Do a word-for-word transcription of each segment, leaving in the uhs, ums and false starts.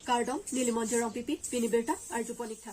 Kardom, neli Monjir Rongpipi, pini birta arjupon ik tha.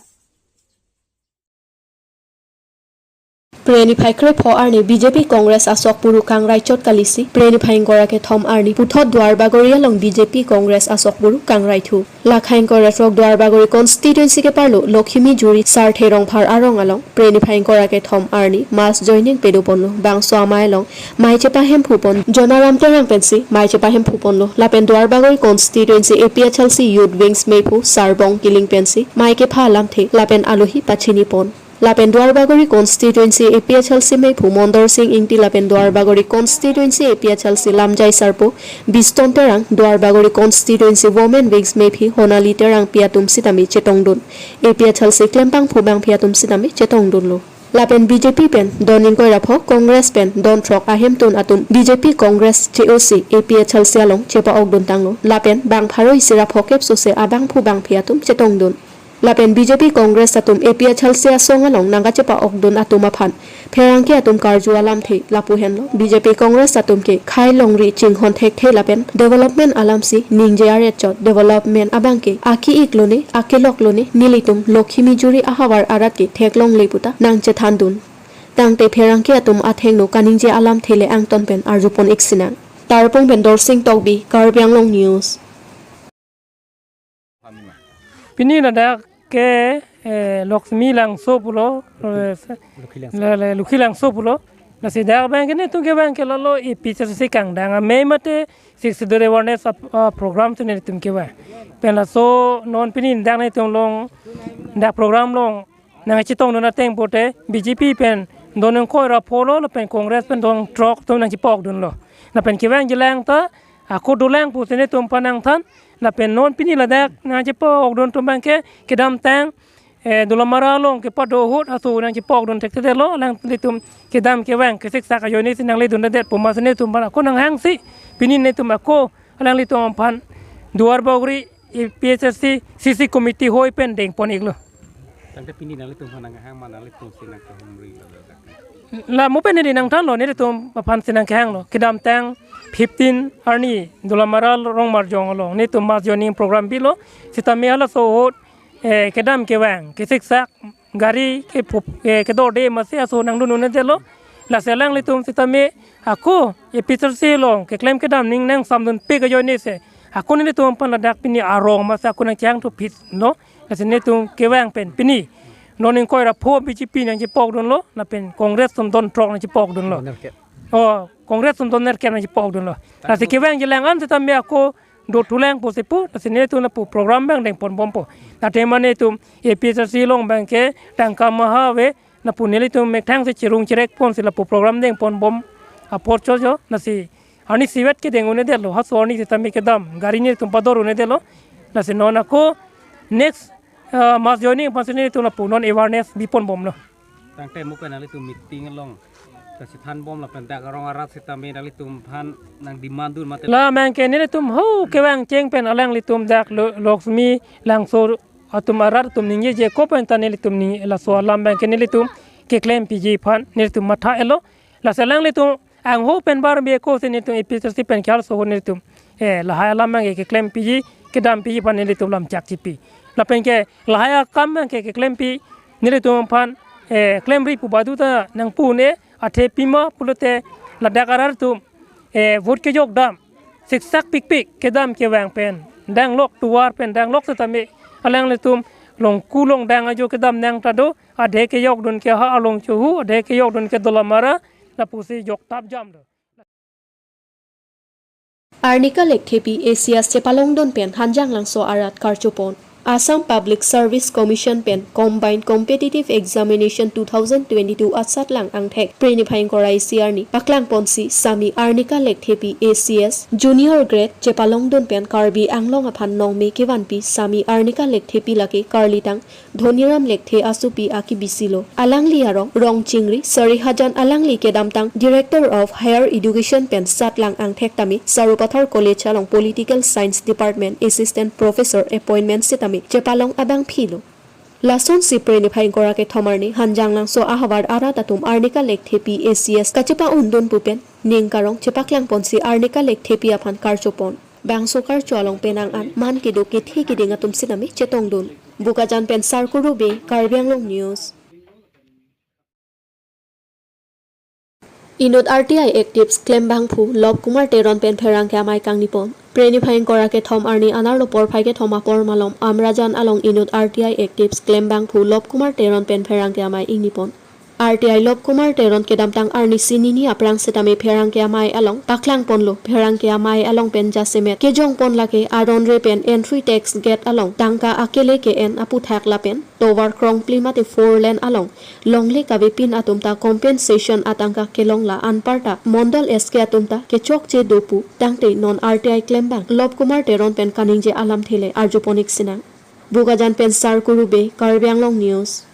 Phre niphai krepho arni B J P Congress asok puru kangraichot kalisi, phre niphai ingkoi ra kethom arni puthot Duarbagori along B J P Congress asok puru kangraithu. Lakha ingkoi ra throk Duarbagori constituency keparlo Lokhimijuri Sarthe Rongphar arong along phre niphai ingkoi ra kethom arni mass joining padoponlo. Bangso amei along mei chepahemphupon Jonaram Terang pensi mei chepahemphuponlo. Lapen Duarbagori constituency A P H L C Youth Wings meiphu Sarbong Killing pensi mei kepha alamthe lapen alohi pachinipon. Lapen Duarbagori constituency A P H L C meiphu Mondor Sing Ingti lapen Duarbagori constituency A P H L C lamjai sarpo Biston Terang, Duarbagori constituency Women Wings meiphi Honali Terangpi atum sitame chetongdun. A P H L C klempangphu bangphi atum sitame chetongdunlo. Lapen B J P pen don ingkoi ra pho, Congress pen don throk ahemtun atum B J P Congress che-osi A P H L C along chepa-okdun tanglo. Lapen bang pharo isi ra pho kepso se abangphu bangphi atum chetongdun. Lapen B J P Congress atum A P H L C asong along nangkachepa-okdun atum aphan pherangke atum karju alamthe lapu henlo. B J P Congress atum ke khei longri chinghon thekthe lapen development alamsi ningje aretchot, development abangke aki-ik lone, akelok lone, nelitum Lokhimijuri ahavar arat ke theklongle puta nangchethandun. Tangte pherangke atum athengno kaningje alamthe le angton pen arjupon ik sinang. Tarpung pen Dorsing Tokbi, Karbi Anglong News. Pini ladak ke, eh, Lokhimilangso pulo, eh, Lokhilangso. Le, le, Lokhilangso pulo. Lasi dak abangke netum ke abangke lalo A P H L C kangdang amei mate Sixth Schedule awareness ap-, ah, program si netum ke abang. Pen laso non pini dak netum along, dak program along nangchetongdun ateng pote B J P pen don ingkoi ra pho lo, lapen Congress pen don throk atum nangchepa-okdunlo. Lapen kevangjilang ta ako dolang pusi netum aphan nangthan. Lapen non pini ladak nangchepa-okdun atum abangke kedamtang, eh, Dolamara along kepado ahut aso nangchepa-okdun thekthedetlo, alanglitum kedam kevang kesiksak ajoine si nangledundedetpo, amatsi netum aphan ako nanghangsi pini netum ako alanglitum aphan Duarbagori A P H L C C C committee hoi pen dengpon iklo. Tangte pini nanglitum aphan nanghang ma, nanglitum si nangkehumri lo? La mo pen neli nangthanlo, nelitum aphan si nangkehanglo. Kedamtang fifteen arni Dolamara Rongmarjong along netum mass joining program bilo. Sitame halaso ahut, eh, kedam kevang kesiksak, gari kephup, eh, kedorde amatsi aso nangdun-un-edetlo. Lasi alanglitum sitame ako A P H L C along keklem kedam aning nangsamdunpik ajoine si ako nelitum aphan ladak pini arong amatsi ako nangchang thuphitlo. Lasi netum kevang pen pini non ingkoi ra pho B J P nangchepa-okdunlo, lapen Congress atum don throk nangchepa-okdunlo. Don nerkep. Oh, Congress atum don nerkep nangchepa-okdunlo. Lasi kevangjilang an sitame ako dothulang pusi pu, lasi netum lapu program abang dengponbompo. Athema netum A P H L C along abangke tangka maha ave, lapu nelitum methang si cherung cherekponsi lapu program dengponbom apor chojo, lasi arnisi vet ke deng-un-edetlo, halaso arni sitame kedam gari netum pador-un-edetlo. Lasi non ako next, ah, mass joining aphansi netum lapu non awareness biponbomlo. Tangte mo pen nanglitum meeting along kachethanbom lapen dak arong arat sitame nanglitum aphan nangdemandun mate? La abangke nelitum ho kevang cheng pen alanglitum dak Lo-, Lokhimilangso atum arat atum ningjeje ako pen ta nelitum ning laso alam abangke nelitum keklempiji aphan nelitum matha-etlo. Lasi alanglitum angho pen bar bi ako si nelitum A P H L C pen kehal sohor nelitum, eh, lahai alam abangke keklempiji, kedampiji aphan nelitum lam chak chipi. Lapenke lahai akam abangke keklempi nelitum aphan, eh, klemri pu badu ta nangpu-un-e, athe pima pulote ladak arat atum, eh, vote kejok dam siksak pikpik, kedam kevang pen danglok, tovar pen danglok sitame alanglitum longku longdang ajo kedam nang ta do, adhe kejokdun ke ha along chohu, adhe kejokdun ke Dolamara, lapusi joktap jam do. Arnika Lekthepi A C S chepalongdun pen Hanjanglangso arat karchopon. Assam Public Service Commission pen Combined Competitive Examination two thousand twenty-two asatlang angthek phre niphai ingkoi ra isi arni paklangponsi Sami Arnika Lekthepi A C S Junior Grade chepalongdun pen Karbi Anglong aphan nongme kevanpi Sami Arnika Lekthepi lake karlitang Dhoniram Lekthe asopi akibisilo. Alangli arong Rongchingri Sarihajan, alangli kedamtang Director of Higher Education pen satlang angthek tame Sarupathar College along Political Science Department Assistant Professor appointment sitame chepalong abangphilo. Lasonsi phre niphai ingkoi ra kethom arni Hanjanglangso ahavar arat atum Arnika Lekthepi A C S kachepa-undun pu pen ning karong chepaklangponsi Arnika Lekthepi aphan karchopon. Bangso karcho along penang an man kedo kethe keding atum sitame chetongdun. Bokajan pen Sarkuru Bey, Karbi Anglong News. Inut R T I actives klembangphu Lobkumar Teron pen pherangke amei kangnipon. Phre niphai ingkoi ra kethom arni anerlo porphai kethom apor malom Amrajan along inut R T I actives klembangphu Lobkumar Teron pen pherangke amei ingnipon. R T I Lobkumar Teron kedamtang arni sinini aphrang sitame pherangke amei along paklangponlo. Pherangke amei along pen jasemet kejongpon lake aron re pen entry tax gate along tangka akele ke-en aputhak lapen tovar krongpli mate four lane along longle kavepin atum ta compensation atangka kelong la anparta mondol S K atum ta kechokche do pu tangte non R T I klembang Lobkumar Teron pen kaningje alamthe le arjupon-ik sinang. Bokajan pen Sarkuru Bey, Karbi Anglong News.